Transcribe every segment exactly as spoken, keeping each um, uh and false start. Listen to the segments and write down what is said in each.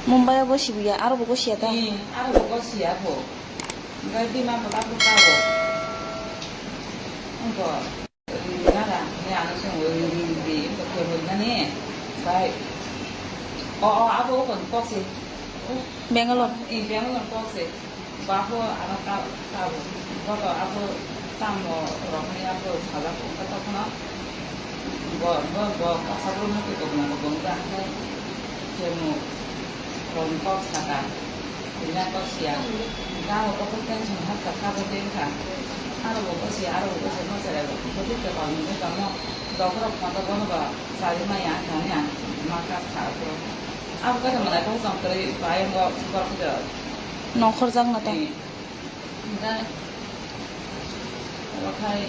Mumbai o gosiya, aro bo gosiya ta? Ee, aro bo gosiya bo. Hingke bima bo tabuk tabuk. Wngkha. Nara, ni ano song ri ri ri, wngkha khe hoi nani. Bai. O, o, abo o kon kok se. Bangalore. Ee, Bangalore kok se. Baho ano ta, tabo. Boto abo tamo rok ni abo sajak wngkha tokhono. Bo, bo, bo, kasa brum no twi kok nango bo wngkha hwnkhe kemu rok ni kok saka. Tini kok siya. Gao kok tension hakha kha bo tei wngkha. Aro bo kok siya, aro bo kok siya, mo cherai bo. Bo twi kok ni tamo. Dokoro photo bono ba chari maya wngkha ni ang ma kap kha bo. Abo khe malai kok chong kwrwi bai wngkha borok khe. Nongkhorjak no ta. Ee. Hingke obo khai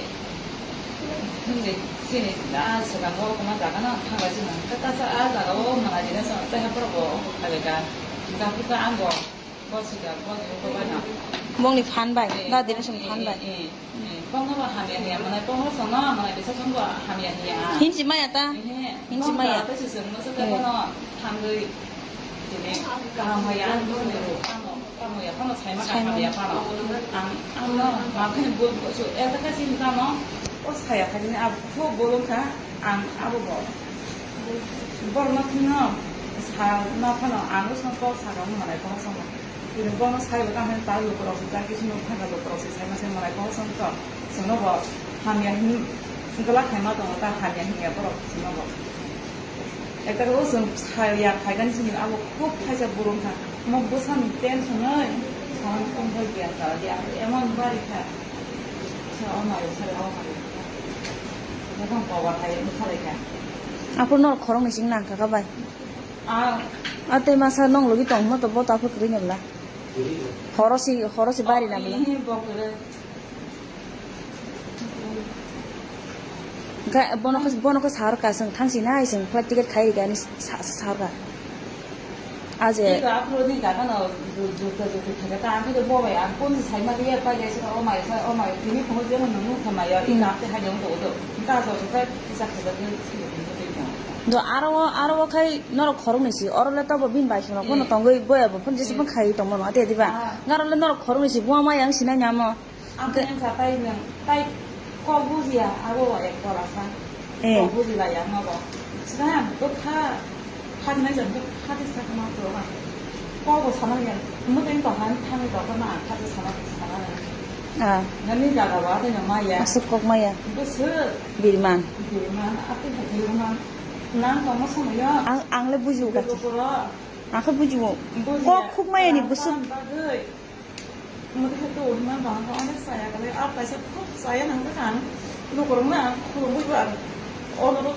hindi chini a swkang o kwma jaga no thang lai chini hingke tasa a jaga o manai jina song tei haphuru bo khai lai ka hingke ang bo bo sida bo ni bo bai no. Bongni phan bai, eh, da dina song phan bai. Eh, eh, eh, bongno bo hamya hiya manai bongno song no manai bisa song bo hamya hiya. Hinsi maya ta? Eh, hinsi maya. Tei se song no se bono thangwi tini kaham haya ang bo ni ro. Tamo ya phano saima Saima. Kaham ya phano. Ang, ang no ma phani bol bol su eta ka sin tamo. O saya ka ni ab pho bolong ka ang abo bo. Bol ma phano sa ma phano ang so ko sa ka mo nai ko sa ma. Ini bono sai bo ka han ta lo ko sa ta ki sino phano lo ko sa sai ma sai ma nai ko sa to. Sino bo hamya hin gala khai ma to ta hamya hin ya ko sino bo. Ekta ko chwng phai ya, phaikani chini abo khub khaisa burung kha. Omo bwsani tension oi, saman tongthai biya kha, ya, emon bari kha. Sa o mayo, sa o mayo. Nokong power hai, wngkha lai kha. Aphuru norok khoroknwi chwng nang kha kha bai. Ah. A tei masa nong logi tongma to bo ta phuru kwrwi nabla. Horo si, horo si bari nabla. Ini bo kwrwi. Ga-, bono khe, bono khe sahor ka, chwng thang si nai, chwng flight ticket khai rikha, ani sa-, sa-, sahor ka. A je. Iko aphuru ni jaga no ju-, jukta jukti thangkha ta, ang khe bo bai, ang kon sai ma liya pa gai sa, o mai sa, o mai, tini phone je no nung kha mai ya, Hmm. Iko apte hai jong do do. Ka so so ka kisa kisa ke si do do do. Do aro, aro khai norok khorok ni si, oro le to bo bin bai sung no, bono Eh. Tongwi boya bo, phone jesi Eh. Phone khai tong bono, ate diba. Ah. Ngaro le norok khorok ni si, bo ma yang sinai nyamo. Ang khe wngkha tai nwng, tai kok bujiya, abo ek tola sa. Eh. Kok bujilaiya nogo. Sina bwkha, khatnai jani khe khati sakma phuru ang. Kokbo sana ya, mwtwi tongkha, thangwi tongkha ma ang khati sana, sana ya. Ah. Nani jaga ba tei no maya. Aswk kok maya. Bwswk. Birman. Birman, atwi hai birman. Nang tongma somoyo. Ang, ang le bujiwo kati. Bwkha. Ang khe bujiwo. Bujiya. Kok khuk maya ni bwswk. Bagwi. Mothe khe to hwnma bang khe onek chaya kale, a kaisa khub chaya nang khe ang lukurokno ang khulumwi ba onoro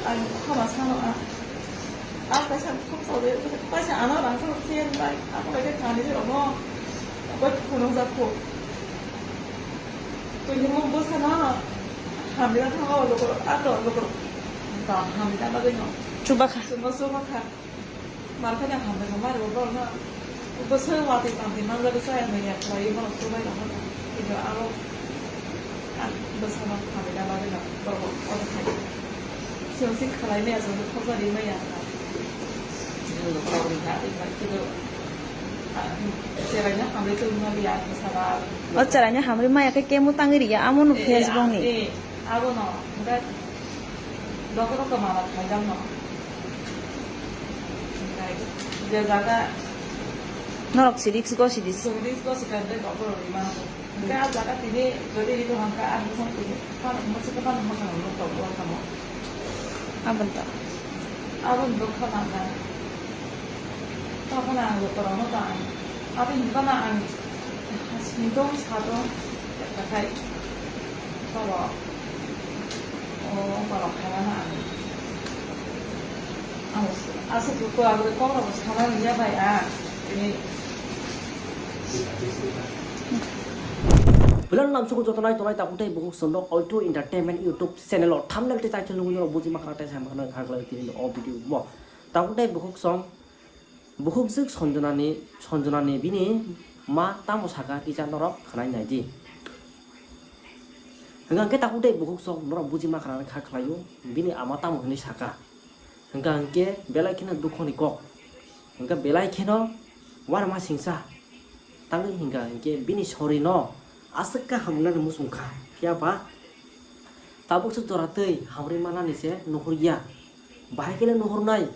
ang khama sano a. A kaisa khub chaya kaisa ano rang khulum chen bai abo kaisa thani rokno bai phunukjak kho. Twi himo bwsano hamya thango lukurok a to lukurok ba hamya bagwi no. Chubakha. Chuma chubakha. Mar khe hambai rok mari bo borok no bwswk watwi tangtwi manjak chaya manya khlaiwi borok chubai rok no. Kintu abo ang bwsano hambai na bagwi no borok bo order khai. Chwng se khlai maya chwng se khokjagwi maya. Kintu, ah, cheraino hambai tongwi maliya bwsala. O cheraino hambai maya khe kemo tangwi riya amo no. Eh, Facebook ni. Eh, abo no. Hwnkhe Dokoro kwmala khaijak no. Hwnkhe je jaga norok si risk go si dis. Chwng risk go si kha, hwnkhe dokoro ri mano. Hwnkhe a jaga tini jodi ri tong kha, ang bwswk tini phano, bwswk phano mwkhang nuk tongo tamo. Aboni to. Aboni bwkha nang kha. Tamo phano ang dokoro no tang. Aboni bwkha no ang sintong satong. Kathai. Tamo. O, borok khaimano ang. Ang aswk kok, ang kok rok sana nangya bai ang. Tini. Belai lamsugo joto nai tonai takhuk tei bukhuk swngrok Alto Entertainment YouTube channel o thumbnail tei title nugwi norok buji makhna tei sai makhna kha khlai tini o video bo. Takhuk tei bukhuk song. Bukhukjwk Sanjanani, Sanjanani bini ma tamo sakha kisa norok khwnai naidi. Hwnkha hwnkhe takhuk tei bukhuk song norok buji makhna kha khlaio, bini ama tamo hwnwi sakha. Hwnkha hwnkhe belai kheno dukhoni kok. Hingke belai kheno uanama singsa tangwi hingka hinkhe bini sorino aswk khe hamrwnani muchungkha. Phiyaba tabukse jora twi hamrwi manani se nuhurya. Bahai khe le nuhurnai.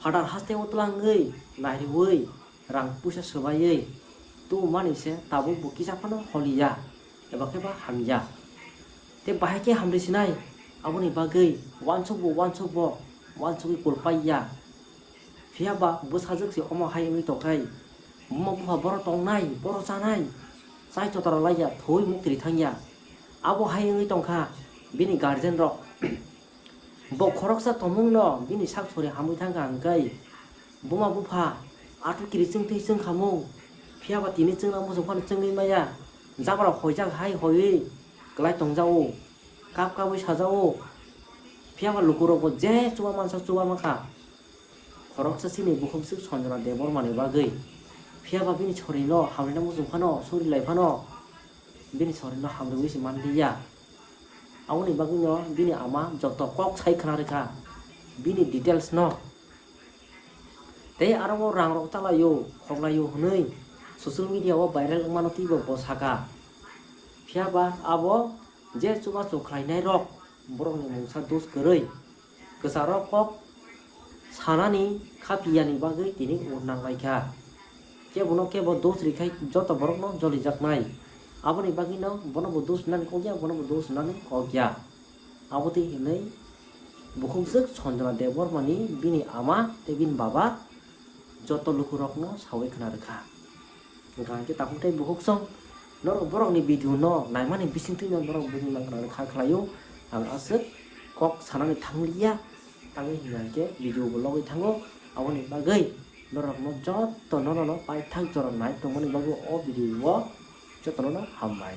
Phatar hasteo twlangwi, nairwi, rang puisa swbaiwi tubumani se tabuk bo kisa phano holiya eba khe ba hamya. Tei bahai khe hamrwi sinai, aboni bagwi uansukbo uansukbo uansugwi kulpaiya. Phiyaba bwsajwk se omo hai wngwi tongkhai, buma bupha boro tongnai, boro chanai, chai totara laiya, thwi muktri thangya. Abo hai wngwi tongkha bini guardian rok. Bo khoroksa tongmungno bini sak sori hamwi thangkha hwnkhe, buma bupha atwkiri chwngtwi chwngkhamung, phiyaba tini chwngna muchung phano chwngwi maya, jabra hoijak hai hoiwi kwlai tongjago, kap kapwi sajago, phiyaba lukurokbo je chuba mansa chuba mankha. Khoroksa chini bukhuk swk Sanjana Debbarmani bagwi, phiyaba bini sorino hamrwina muchung phano, suri lai phano, bini sorino hamrwi se manliya. Aboni bagwino bini ama joto kok sai khna rwkha bini details no. Tei aro o rang rok chalaio, khoklaio hwnwi social media o viral wngmano twibo bo saka. Phiyaba abo je chubachu khlainai rok borokni mungsa dos kwrwi, kwcharo kok sanani khapiyani bagwi tini o nanglaikha. Kebono kebo dos rikhai joto borokno jolijaknai. Aboni bagwino bono bo dos rinani kok ya, bono bo dos rinani kok ya. Abo twi hinwi bukhuk swk Sanjana Debbarmani bini ama tei bini baba joto lukurokno sawi khna rwkha. Hwnkha hwnkhe takhuk tei bukhuk song norok borokni video no naimani bisingtwino norok bujinna khna rwkha khlaio. Ang aswk kok sanani thangliya, tangwi hwnkha hwnkhe video bo logwi thango. Aboni bagwi norokno jotono nono paithak jora nai tongmani bagwi o video o jotono no hambai.